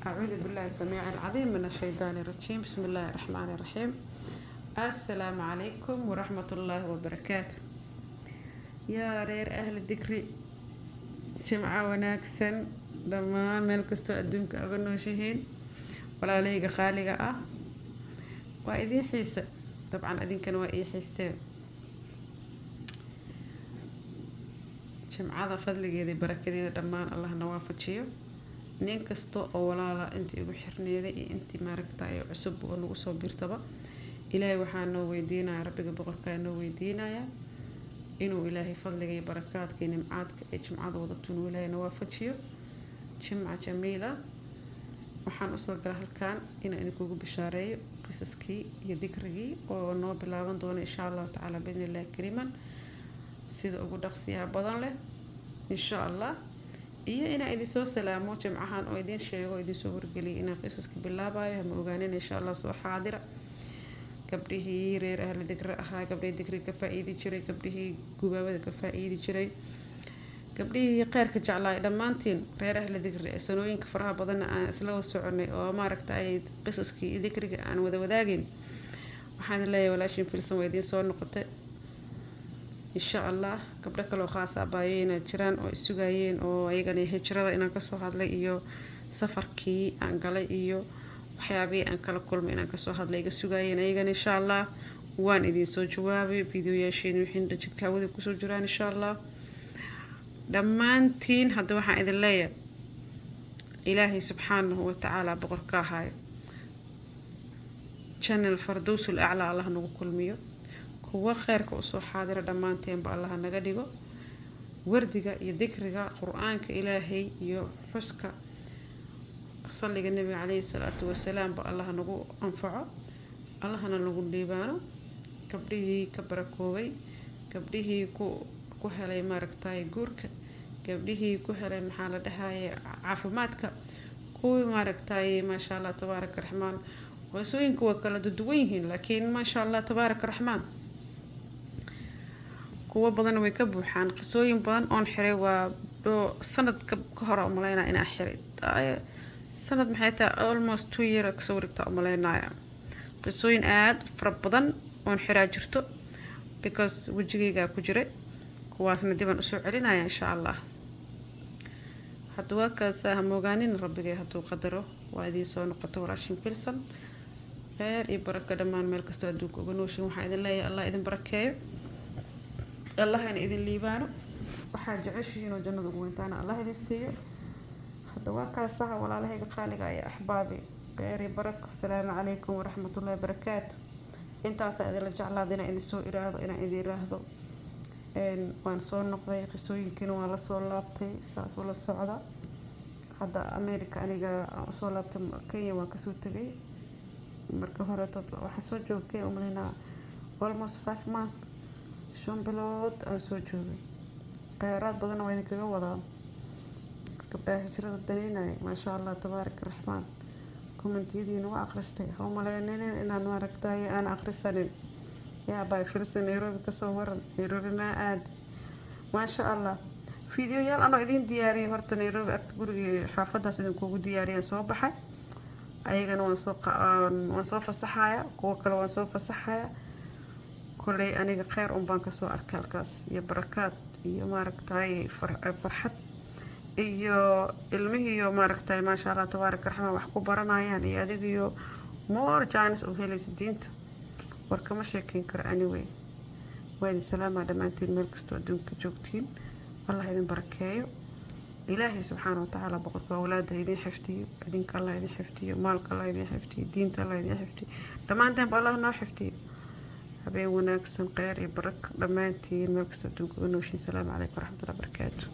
أعوذ بالله السميع العليم من الشيطان الرجيم. بسم الله الرحمن الرحيم. السلام عليكم ورحمة الله وبركاته. Yaa reer Ahli Dikri, jimco wanaagsan dhammaan meel kastoo adduunka uga nooshihiin. Walaalahayga qaaliga ah, waa idiin xiise dabcan, idinkana waa ii xiisteen. Jimcada fadligeeda iyo barakadeeda dhammaan Allahna waafajiyo. Nin kasta oo walaala, intii igu xirneeday iyo intii maaragtay cusub oo nagu soo biirtaba, Ilaahay waxaa noo weydiinaya, Rabbiga boqorkaa noo weydiinaya, inuu Ilaahay fadliga iyo barakaadka iyo nimcaadka ay jimcada wadato inuu Ilaahay na waafajiyo. Jimca jamiila. Waxaan usoo gala halkan inaan idinkugu bishaareeyo qisaskii iyo dikrigii oo noo bilaaban doono, insha Allahu tacaala, biidni Illahi kariiman, sida ugu dhaqsiyaha badan leh, insha Allah, iyo inaan idinsoo salaamo jimcahan oo idin sheego, idinsoo wargeliyo inaan qisaska bilaabayo. Hama ogaanin, insha Allah, soo xaadira. Gabdhihii reer Ahli Dikri ahaa, gabdhihii dikri ka faa-iidi jiray, gabdhihii gubaabada ka faa-iidi jiray, gabdhihii kheyrka jeclaay, dhammaantiin reer Ahli Dikri, sanooyinka faraha badanna aan isla wada soconay oo maaragta ay qisaskii iyo dikriga aan wada wadaagin, waxaan leeyahay walaashiin Filsan waa idiin soo noqotay, insha Allah. Gabdho kaloo khaas abaayeyna jiraan oo isugayeen oo ayagana hijrada inaan kasoo hadlay iyo safarkii aan galay iyo waxyaabihii aan kala kulmay inaan kasoo hadlay iga sugaayeen, ayagana insha Allah waan idiin soo jawaabay. Videoyaasheeni wixiin jidka hawada kusoo jiraan, insha Allah, dhammaantiin. Hadda waxaan idin leeyahay, Ilaahay subxaanahu watacaala boqorka ahaayo, channel Fardowsul Aclaa Allah nagu kulmiyo. Kuwa kheyrka usoo xaadira dhammaanteenba Allah naga dhigo. Wardiga iyo dikriga Qur-aanka Ilaahay iyo xuska salliga Nabiga caleyhi salaatu wasalaam ba Allah nagu anfaco, Allahna nagu dhiibaano. Gabdhihii ka barakoobay, gabdhihii ku helay maaragtay guurka, gabdhihii ku helay, maxaa la dhahaye, caafimaadka, kuwii maaragtay, maasha Allah tabaaraka raxmaan. Qisooyinku waa kala duwan yihiin, laakiin maasha Allah tabaaraka raxmaan, kuwo badan way ka buuxaan. Qisooyin badan oon xiray waa sanad ka hore umaleynaya inaan xiray. Sanad maxay tahay, almost 2 year kasoo wareegta umaleynaya. Qisooyin aada u fara badan oon xiraa jirto because wejigaygaa ku jiray, kuwaasna dibaan usoo celinaya, insha Allah. Hadda waa kaasa, hamogaanin. Rabbigay hadduu qadaro, waa idiin soo noqoto walaashin Filsan. Kheyr iyo barako dhammaan meel kastoo adduunka uga nooshin waxaan idin leeyahay. Allah idin barakeeyo, Allahna idin liibaano. Waxaad jeceshihiin oo jannada ugu weyntaana Allah idin siiyo. Hadda waa kaasaha, walaalahayga qaaliga iyo axbaabi, kheyr iyo barako. Asalaamu calaykum waraxmatullahi wabarakaatu. Intaasaa idinla jeclaada inaan idin soo iraahdo, inaan idin iraahdo waan soo noqday, qisooyinkiina waan lasoo laabtay. Saas ula socda. Hadda America aniga aan usoo laabtay, Kenya waan kasoo tegay. Marka hore waxaan soo joogay Kenya, umaleynaa almost 5 month, 5 bilood aan soo joogay. Kheyraad badanna waa idinkaga wadaa. Gabdhaha hijrada daneynaya, maasha Allah tabaaraka raxmaan, commentiyadiina waa akhristay. Ha umaleynin inaan maaragtay aan akhrisanin. Yaa bay Filsan, Nairobi kasoo waran, Nairobi maa aad? Maasha Allah, fiidiyoyaal anoo idiin diyaariyay horta Nairobi agta gurigii xaafadaas idinkugu diyaariyaan soo baxay. Ayagana waan soo fasaxaya, kuwo kale waan soo fasaxaya. Kolley aniga kheyr un baan kasoo arkay halkaas iyo barakaad iyo maaragtay farxad iyo ilmihiiyo maaragtay, maasha Allah tabaaraka raxmaan, wax ku baranayaan iyo adigiyo more chance u helaysa diinta. War kama sheekeyn karo. Anyway, waa idin salaamaa dhammaantiin meel kastoo adduunka joogtiin. Allah idin barakeeyo. Ilaahay subxaana watacaala boqorka awlaada idin xifdiyo, idinka Allah idin xifdiyo, maalka Allah idin xifdiyo, diinta Allah idin xifdiyo, dhammaanteen ba Allah noo xifdiyo. Habeen wanaagsan, kheyr iyo barako dhammaantiin meel kastoo adduunka uga nooshiin. Salaamu calaykum waraxmatullahi wabarakaatu.